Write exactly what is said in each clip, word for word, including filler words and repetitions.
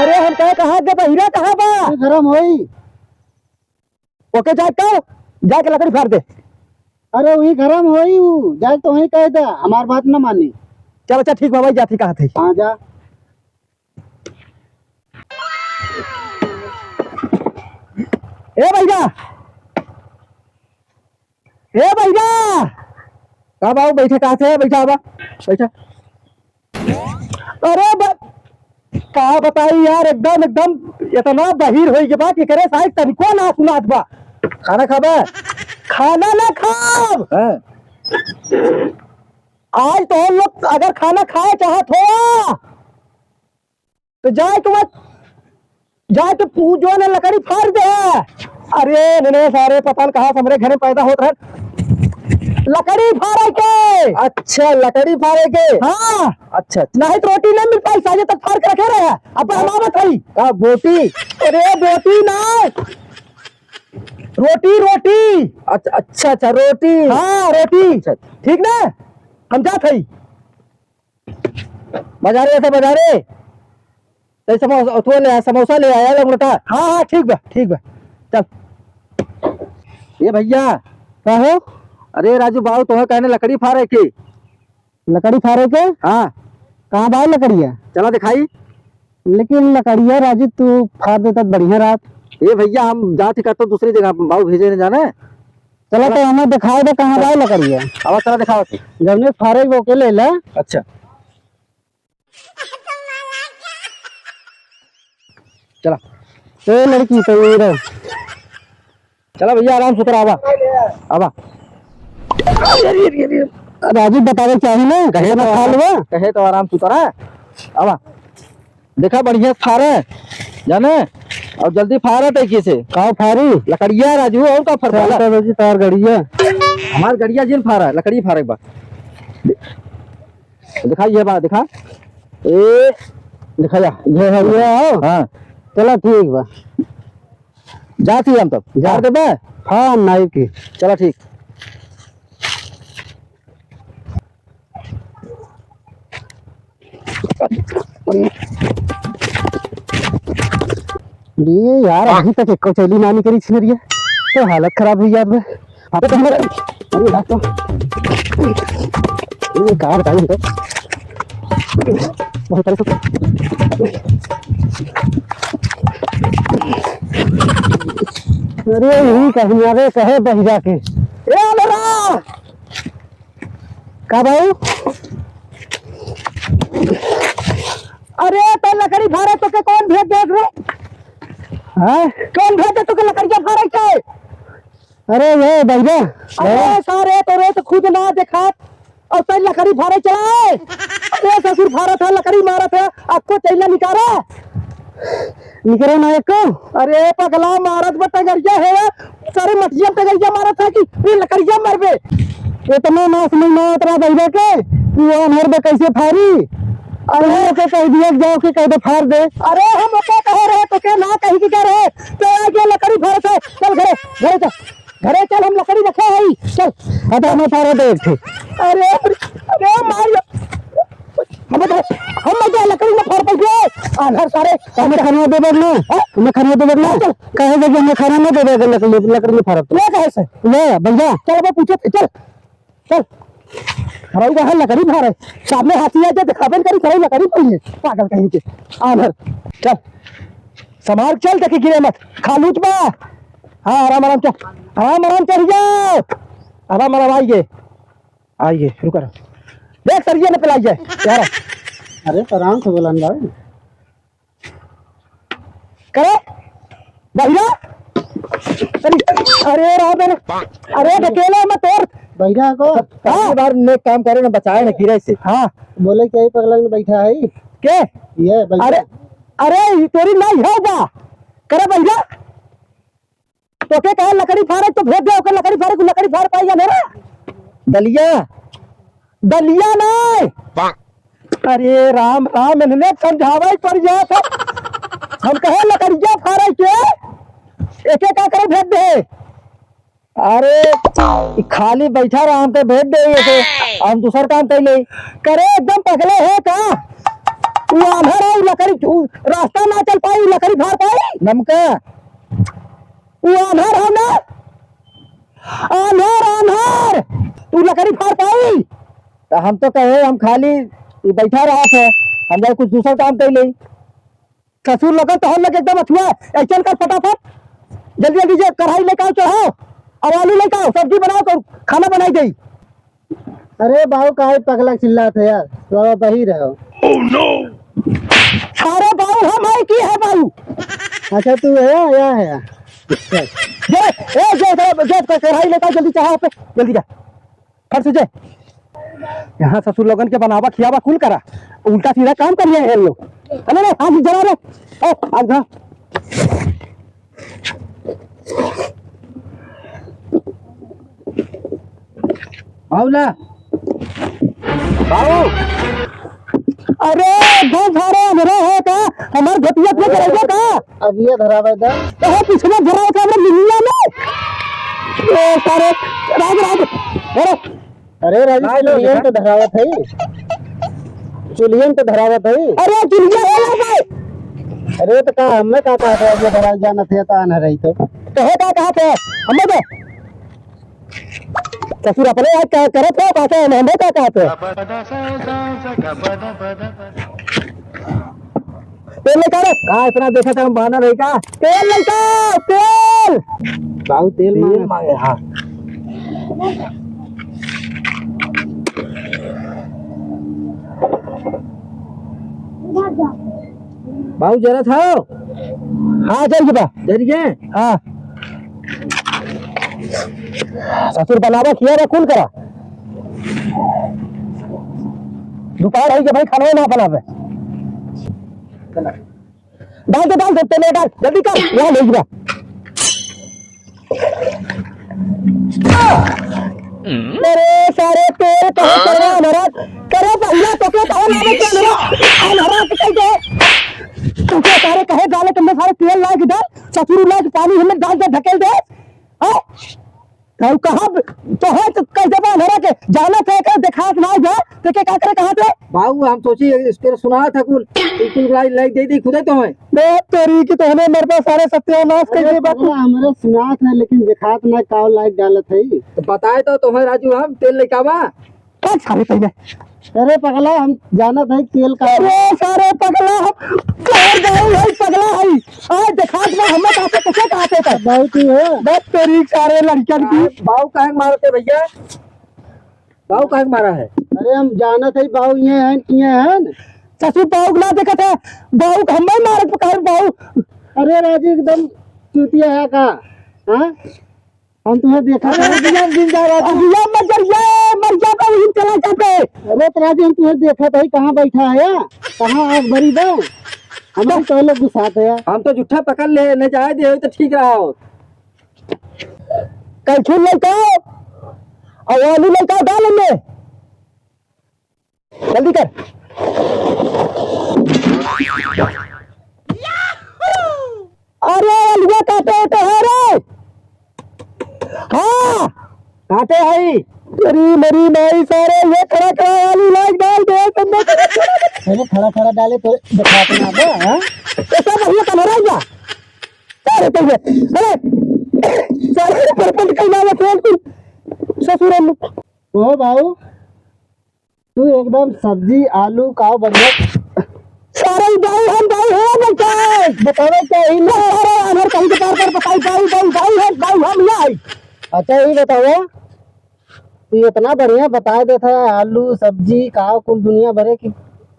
अरे हम कहे, कहाँ के बहिरा कहाँ बा? ये गरम होई। ओके, जाए का? जाके लकड़ी फार दे। अरे वही गरम होई, उ जाए तो वही कह दे, हमार बात ना मानी। चल अच्छा ठीक बा भाई, जाती कहा थे। हाँ जा। ए भैया, ए भैया, का बाबू बैठे कहा थे? बैठा बा, बैठा। अरे ब-, का बताई यार, एकदम, एकदम इतना बहिर होई के बा कि करे साइड तनिको ना सुनात बा। खाना खाबा? खाना ना खाब। हाँ। आज तो हम लोग अगर खाना खाए चाहत हो तो जाए तो मत, जाए तो पू-, जो है ना लकड़ी फाड़ दे। अरे नने सारे पता न कहाँ से हमरे घर में पैदा होत रहे। लकड़ी फाड़े के। अच्छा, लकड़ी फाड़े के। हाँ। अच्छा, अच्छा। नहीं तो रोटी नहीं मिल पाई, साजे तक फाड़ के रखे रहे। अब हम आवत हई। का बोटी? अरे बोटी ना, रोटी, रोटी। अच्छा, अच्छा, अच्छा, रोटी। हाँ, रोटी। अच्छा, अच्छा। ठीक ना, हम जात हई। बाजारे से बाजारे। तै समोसा, तू ले आ, समोसा ले आया, लंगड़ता। हाँ, हाँ, ठीक बा, ठीक बा। चल। ए भैया। का हो? अरे राजू बाबू, तोहे कहने लकड़ी फाड़े के। लकड़ी फाड़े के? हाँ। कहाँ बा लकड़िया? चला दिखाई। लेकिन लकड़िया राजू तू फाड़ देता त बढ़िया रहत। ए भैया, हम जात ही करतो दूसरी जगह, बाबू भेजे ने जाने। चला चला। तो हमें दिखाई दे कहाँ बा लकड़िया। अब चला दिखाओ। जौने फाड़े वो के ले ले। अच्छा। चला। ए लड़की तो ये रहो। चला भैया, आराम से उतरा, आवा। आवा। राजू बतावे चाही ना, कहे इतना तो, खा लेवा। कहे तो आराम से उतरा। आवा। देखा बढ़िया फारे, जाने? और जल्दी फारे तै किसे? का फारी? लकड़िया राजू, और का फरफरा? चल तो बेटी तार गड़िया। हमार गड़िया जिन फारा, लकड़ी फारे बा। दिखा, ये बा, दिखा। ए, दिखा जा। ये है, ये है। हाँ। चला, ठीक बा। जात ही हम तब। जा। फार देबे? हाँ, नाई की। चला, ठीक। ये यार, अभी तक एको चैली ना निकली छिनरिया, तो हालत खराब हुई यार बे। हाँ, तो हमारे, अरे यार, तो ये कार का ही तो बहुत सारे तो, अरे यही कहीं अबे कहे बहिरा के। ए अनरा! का भाई? अरे, तो लकड़ी फारे तोके कौन भेज देत रे? हाँ? कौन भेज दे तोके लकड़िया फारे के? अरे, ये भैया। अरे, सारे तोरे तो खुद ना देखात, और तै लकड़ी फारे चला है। अरे, ससुर फारत है, लकड़ी मारत है, आपको चैला निकारा। निकरे ना एको। अरे पगला, मारत बा टंगरिया है, सारे मटिया में टंगरिया मारत है कि ये लकड़िया मरबे। इतने ना समझ में आवत रहा बहिरा के कि वो अनहर बे कैसे फारी। अरे ओके कह दिया कि जाओ के कह दे फार दे। अरे हम ओके कहे रहे तो के ना कही कि क्या रहे, तो आ गया लकड़ी फारत है। चल घरे, घरे चल। घरे चल, हम लकड़ी रखे हई, चल। हाँ, तो हमें फारे दे एक ठे। अरे, अरे, मार, हम तो, हम तो लकड़ी में फार पाइबे। आन्हर सारे। हमें खाना दे देना। हाँ? हमें खाना दे देना। चल। कहे दे कि हमें खाना ना दे देना, लकड़ी, लकड़ी में फारत। ले कहे से? ले, भैया। चल, अब पूछे, चल। चल। हराऊ कहाँ लकड़ी फारे? सामने हाथी आ जाए, दिखाबे न करी, हराऊ लकड़ी फारे। पागल कहीं के। आन्हर। चल। संभाल चल, देखी गिरे मत। खालूच बा। हाँ, आराम, आराम चल। आराम, आराम चढ़ जाओ। आराम, आराम, आइए। आइए, रुका रहो। देख, सरिया न पिलाई जाए। यार। अरे, तो आराम से बोला ना भाई। करे? बहिरा? अरे, अरे, राम, अरे, अरे, ढकेले मत तोड़। बहिरा को? हाँ। अगली बार नेक काम करे ना, बचाए ना गिरे से। हाँ। बोले कि यही पगला में बैठा है। के? ये बैठा। अरे, अरे, ये तोरी नाई है बा। करे बहिरा? तोके कहे लकड़ी फारे तो भेज दे, ओके लकड़ी फारे, कुछ लकड़ी फार पाई या मेरा? दलिया। दलिया नहीं। अरे राम, राम, इन्हने समझावे पर जात है। हम कहे लकड़िया फारे के, एके का करे भेज दे। अरे, ई खाली बैठा रहा, हमके भेज दे एके, हम दूसर काम कर ले। करे एकदम पगले है का? उ आन्हर है, उ लकड़ी, उ रास्ता ना चल पाई, उ लकड़ी फाड़ पाई? नमका। उ आन्हर है ना? आन्हर, आन्हर। तू लकड़ी फाड़ पाई? तो हम तो कहे, हम खाली ई बैठा रहा थे, हम जाए कुछ दूसरा काम कर ले। ससुर लोगन तो हम लोग एकदम अथुआ, ऐसन कर फटाफट, जल्दी जल्दी जे कढ़ाई लेके आओ, चढ़ाओ, और आलू लेके आओ, सब्जी बनाओ, तो खाना बनाई दे। अरे बाबू, काहे पगला चिल्लात है यार, थोड़ा बही रहो। अरे बाबू, हम है की है बाबू? अच्छा, तू है या है? जे, ए, जे, जे, जे, कढ़ाई लेके आओ, जल्दी चढ़ाओ पे, जल्दी जा। फट से जे। यहाँ ससुर लोगन के बनावा खियावा कुल करा, उल्टा सीधा काम करिए हैं लोग। अरे रे, हाथ जरा रे। ए, हाथ धरा। आओ ना। बाबू। अरे, दो सारे अंधेरे है का? हमार घटिया पे करेगा का? अब ये धरावे दा। तो है पिछले धरावे का हमरे मिलिया में। ए, सारे, राज, राज। अरे। अरे राजू, लाइट चुलियन लगा। तो धरावत है, चुलियन तो धरावत है। अरे चुलिया है ना भाई। अरे तो का, हमें का कहत है, जो धरावत जानत है तो आन रही तो। कहे का कहत है, हमें दे। ससुर अपने आज का करत है, कहते हैं, हमें का कहत है। तेल लेकर आ। का इतना देखा था हम बहाना नहीं का? तेल लेकर आ, तेल। बाबू तेल तेल मांगे। मांगे, हाँ। बाबू जरा था। हाँ, जर गया। जर गया? हाँ। ससुर बनावा खियावा कुल करा। दोपहर है कि भाई खाना ना बनावे। डाल दे, डाल दे, तेल डाल, जल्दी कर, यहाँ ले जा। अरे सारे तेल कहे करवा महाराज, करे भैया तो के कहे ना बचे महाराज, महाराज कह दे। तो के सारे कहे डाले तुमने सारे तेल लाए के डाल, ससुर लाए के पानी हमें डाल दे ढकेल दे। हाँ? तू कहाँ ब-, तो है तो कह देबा हमरा के, जानत है के देखात ना जा, ते के का करे कहाँ थे? बाबू, हम सोची इसके सुनात है कुल, ई कुल लाई, लाई दे दी खुदे तो है। बे तेरी की तो हमें मरबा सारे सत्यानाश कर अरे दे बाबू। पगला, हमरा सुनात है लेकिन देखात ना का लाइट डालत है। तो बताए तो तुम्हें राजू हम तेल लेके आवा। कौन सारे पहले? अरे पगला, हम जानत है तेल का। अरे सारे पगला, हम कहाँ गए है पगला है? आज देखात बा हमें कहाँ पे, कैसे कहाँ पे कर? बाबू तू है? बस तेरी सारे लड़कियन की। बाऊ काहे मारते भैया? बाऊ काहे मारा है? अरे हम जानत है बाऊ ये हैं, किए हैं। ससुर बाऊ ना देखत है, बाऊ हमें मारत पकड़ बाऊ। अरे राजू एकदम चूतिया है का? हाँ? हम तुम्हें देखा अरे, था। अभिया जिंदा रहा। अभिया मत जरिए, मर जा तो वहीं चला जाते। अरे तो राजू, हम तुम्हें देखा था, कहाँ बैठा है? कहाँ आँख भरी बा? हम तो लोग गुस्साते हैं। हम तो जूठा पकड़ ले, न जाए दे, तो ठीक रहा हो। कलछुल लेके आओ, और आलू लेके आओ, डाल इनमें। जल्दी कर। अरे, अलुआ काटे तो है रे। हाँ। काटे है। तेरी मरी माई सारे, ये खड़ा खड़ा आलू लाइक डाल दे, तुमने। अरे, खड़ा खड़ा डाले तो दिखा तो ना दे, हाँ? ऐसा बढ़िया कमरा ही जा। अरे, तुम ये, अरे, सारे ऊपर पंच कहीं ना, वो खेल तुम। ससुर हम। ओ बाबू, तू एकदम सब्जी, आलू, काव बढ़िया। सारे ई दाई हम दाई है, नहीं दाई। बतावे क्या ही ना। सारे अनहर कहीं के बार बार बताई, दाई, दाई, दाई है, दाई हम ना आई। अच्छा, ई बतावा, तू इतना बढ़िया बताए देता है, आलू, सब्जी, काव, कुल दुनिया भरे की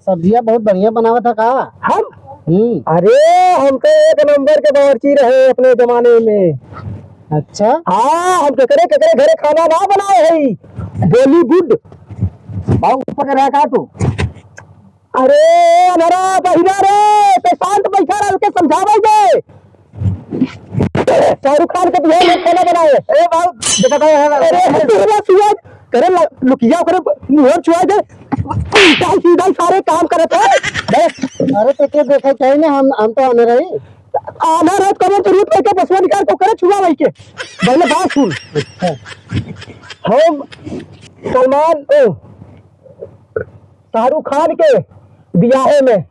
सब्जियां बहुत बढ़िया बनावत है का? हम? हम्म। अरे, हम तो एक नंबर के बावर्ची रहे अपने जमाने में। अच्छा। हाँ, हम केकरे, केकरे घरे खाना ना बनाए हई। Bollywood। बाबू, ऊपर के रहा का तू? अरे, अनहरा बहिरा रे, ते शांत बैठा रह, के समझावे दे। शाहरुख खान के बिहार में खाना बनाए। ए बाबू, देखा था यहाँ अरे, तेरा सुअर, करे ल-, लुकिया, करे मुहर छुआ दे। उल्टा सीधा सारे काम करत है। अरे, तो के देखे चाहिए ना, हम, हम तो आने रही। आना रात कमर जरूरत है, तो बसवा निकाल को करे छुआ भाई के। पहले बात सुन। हम सलमान, ओ, शाहरुख खान के बियाहे में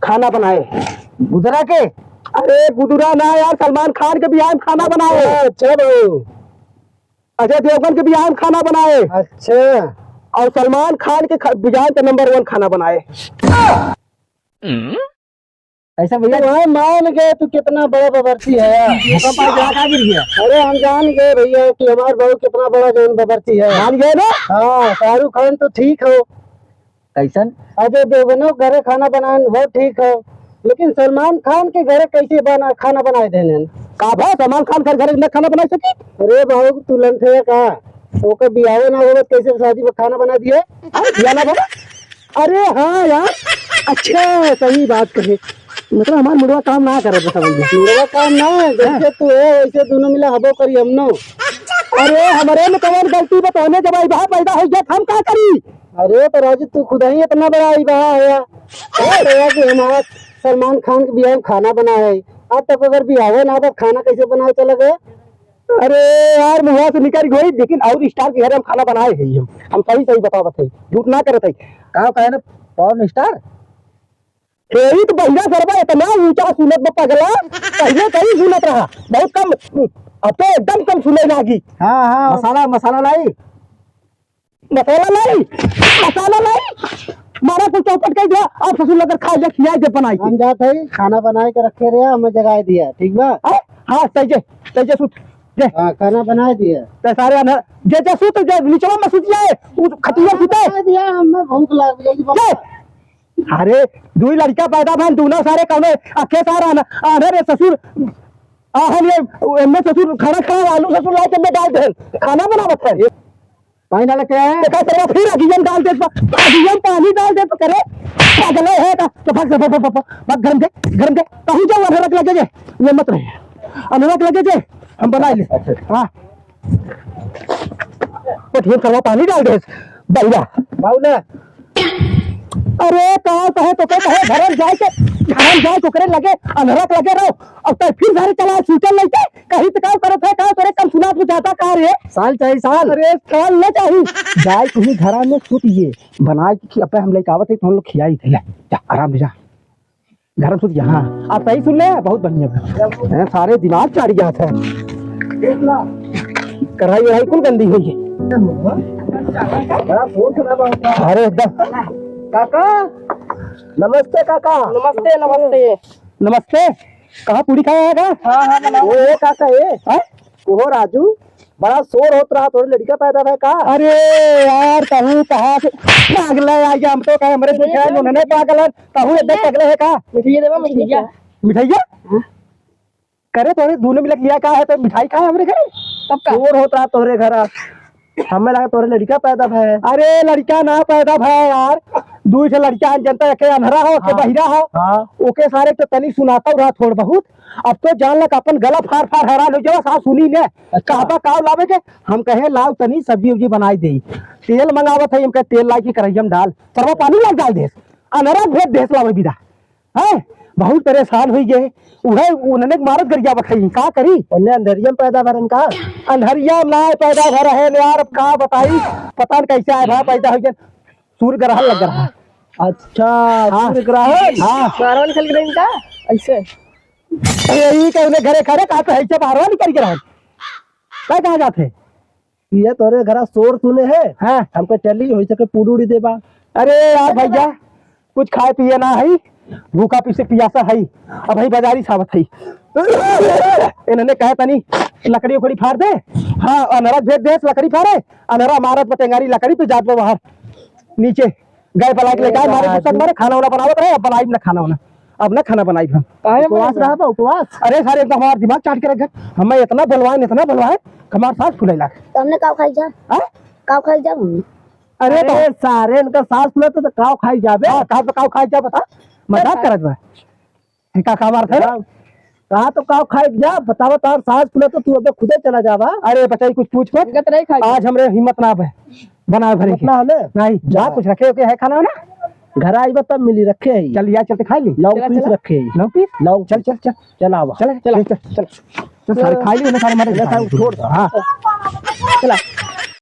खाना बनाए। गुदरा के? अरे गुदरा ना यार, सलमान खान के बियाह में खाना बनाए। अच्छा, अच्छा भाऊ। अजय देवगन के बियाह में खाना बनाए। अच्छा। और सलमान खान के ख-, बियाह के नंबर वन खाना बनाए। कैसा भैया? तो वह मान गए तू कितना बड़ा बावर्ची है यार। भूकंप आ गया, कहाँ गिर गया? अरे हम जान गए भैया कि हमार बहू कितना बड़ा जौन बावर्ची है। मान गए ना? हाँ, शाहरुख खान तो ठीक हो। कैसन? अजय देवगनो घरे खाना बनाए, वो ठीक हो, लेकिन सलमान खान के घरे कैसे बना, खाना बनाए देने? का भा सलमान खान घर, घरे न खाना बनाए सकी? अरे बहू, तू लंठे का? ओकर बियाहे ना होवे, कैसे शादी में खाना बना दिए? हाँ, बियाह ना होवे? अरे हाँ यार, अच्छा सही बात कहे, मतलब हमार मुड़वा काम ना करत बा, समझ ले। मुड़वा काम ना है, जैसे तू है वैसे दोनों मिला हबो करी हमनो। अरे हमरे में कौन गलती बा, तोहने जब आई बहा पैदा हो गया, हम का करी? अरे तो राजू तू खुद ही इतना बड़ा आई बहा है यार। अरे यार कि हमारा सलमान खान के बियाह में खाना बना है, अब तक अगर बियाह ना तो खाना कैसे बनाए चला गया? अरे यार, मुँह से निकल गई, लेकिन और स्टार के घर हम खाना बनाए है हम, हम सही सही बतावत है, झूठ ना करत है। का कहे ना, पॉर्न स्टार? यही तो बहिरा सरवा इतना ऊंचा सुनत बा पगला, पहले कहीं सुनत रहा, बहुत कम, अब तो एकदम कम सुने लागी। हाँ, हाँ। मसाला, मसाला लाई। मसाला लाई, मसाला लाई, मारा कुल चौपट कर दिया। आप ससुर लगर खा जा, खियाई दे बनाई के। हम जात है, खाना बनाए के रखे रहे, हमें जगाए दिया, ठीक बा? हाँ, हाँ, सही जे, सही जे सुत, जे। हाँ, खाना बनाए दिया। ते सारे अनहर, जे, जे सुत, जे निचवा में सुत जाए, उ खटिया सुते। बनाए दिया, हमें भूख लग गई, जे। अरे, दुई लड़का पैदा भन, दूनो सारे कमे, अखे सार अन-, अनहर ससुर, आहन ये, एमे ससुर खाना खा, आलू ससुर लाई के में डाल दे, खाना बनावत है। पानी डाल के आए? देखा सरवा फिर अगियम डाल देत बा, अगियम पानी डाल देत बा, करे, पागल है का? तो भाग, भाग, भाग, भाग, भाग, गरम दे, गरम दे, कहूँ जाओ, अनहरक लगे जे, ये मत रहे, अनहरक लगे जे, हम बनाए ले। अच्छा। हाँ। पठियन सरवा पानी डाल दे, बहिरा। बाबू ना। अरे, का कहे तो के कहे, घरम जाए के, घरम जाए के ओकरे लगे, अनहरक लगे रहो, अब तो फिर घर चला, सूतल लइके, कहीं तो का करत है, का करे, कम सुनात में जाता का रे? साल चाही, साल। अरे, साल न चाही। जाए कहीं घरा में सुत ये, बनाए के खि-, अबे हम लेके आवत है, तो हम लोग खियाई थे। ले, जा, आराम से जा। घर में सुत जा, हाँ। आप सही सुन ले, बहुत बढ़िया बा। हैं, सारे दिमाग चाट गया था। कढ़ाई वढ़ाई कुल गंदी हुई है। अरे एकदम। काका, नमस्ते काका। नमस्ते, नमस्ते। नमस्ते। कहाँ पूरी खाया है का? हाँ, हाँ, बनाओ। ओ, ए काका, ए। हैं? ओहो राजू, बड़ा शोर होत रहा, तोरे लड़का पैदा भय का? अरे यार, कहूँ कहाँ से पागल है, आई हम तो कहे हमरे दुख है, उन्होंने पागल है, कहूँ एकदम पगले है का? मिठाई देवा, मिठाई। मिठाइया? हाँ। करे तोरे दूनो मिलक लिया का है, तो मिठाई खाए हमरे घरे? तब का? शोर होत रहा तोरे घर, हमें लगा तोरे लड़का पैदा भय। अरे लड़का ना पैदा भय यार, दुई ठे लड़का है, जनता के अनहरा हो, के हाँ। बहिरा हो, हाँ। ओके सारे तो तनी सुनाता रहा थोड़ बहुत, अब तो जान लग अपन गला फार फार हैरान हो जावा, सास सुनी ने, अच्छा। कहबा काव लावे के, हम कहे लाव तनी सब्जी उब्जी बनाई दे, तेल मंगावत है, हम कहे तेल लाई के करैया में डाल, सरवा पानी लाग डाल देस, अनहरा भेज देस लावे बिदा, हैं? बहुत परेशान हुई गए, उहे उन्होंने मारत गरिया बखई, का करी? उन्हें अंधरिया में पैदा भरन का? अंधरिया में ना पैदा भर है यार, अब का बताई, पता न कैसे आए भा पैदा हुई गए, सूर्य ग्रहण लग रहा। अच्छा, हाँ। सूर्य ग्रहण? हाँ। बारह वाली खेल के दिन का? ऐसे? यही के उन्हें घरे खड़े का तो है जब बारह वाली कर ग्रहण। क्या कहाँ जाते? ये तोरे घरा शोर सुने है? हाँ। हमको चली, होई सके पूरी उड़ी देबा। अरे यार भैया, कुछ खाए पिए ना है, भूखा पीसे पियासा है, अब है बाजारी सावत है। इन्होंने कहा तनी लकड़ी उकड़ी फाड़ दे, हाँ, अनहरा भेज दे लकड़ी फाड़े, अनहरा मारत बटेंगारी लकड़ी पे जात बा बाहर नीचे। गए बनाई के ले जाए, मारे गुस्सा मारे, खाना वाना बनावत रहे, अब बनाई ना खाना वाना, अब ना खाना बनाई हम। काहे उपवास बनाई? रहा बा, उपवास। अरे सारे एकदम हमार दिमाग चाट के रख गए, हमें इतना बलवान, इतना बलवान, हमार सांस फूले लाग। तो हमने काव खाई जा? हाँ? काव खाई जा हमने? अरे तो अरे सारे इनका सांस फूले तो, तो काव खाई जाबे? हाँ, काव तो काव खाई जा बता, मजाक करत बा। का, का मारत है? कहा तो काव खाए जा, बतावा तार सांस फूले तो तू अबे खुदे चला जाबा। अरे बचाई कुछ पूछ मत। इनका तो नहीं खाई। आज हमरे हिम्मत ना बे, बनावे भरे हिम्मत के। ना हले? नहीं, जा जा। कुछ रखे ओके है खाना वाना? घर आइबा तब मिली, रखे है। चल यार, चलते खा ली। लॉन्ग चला, पीस चला। रखे है। Long piece? लॉन्ग चल, पीस। चल, चल। चला आवा। चल, चला। चल, चल, चल। चल, सारे खा ली, उन्हें सारे मारे इन्हें सारे छोड़ दो। हाँ। चला।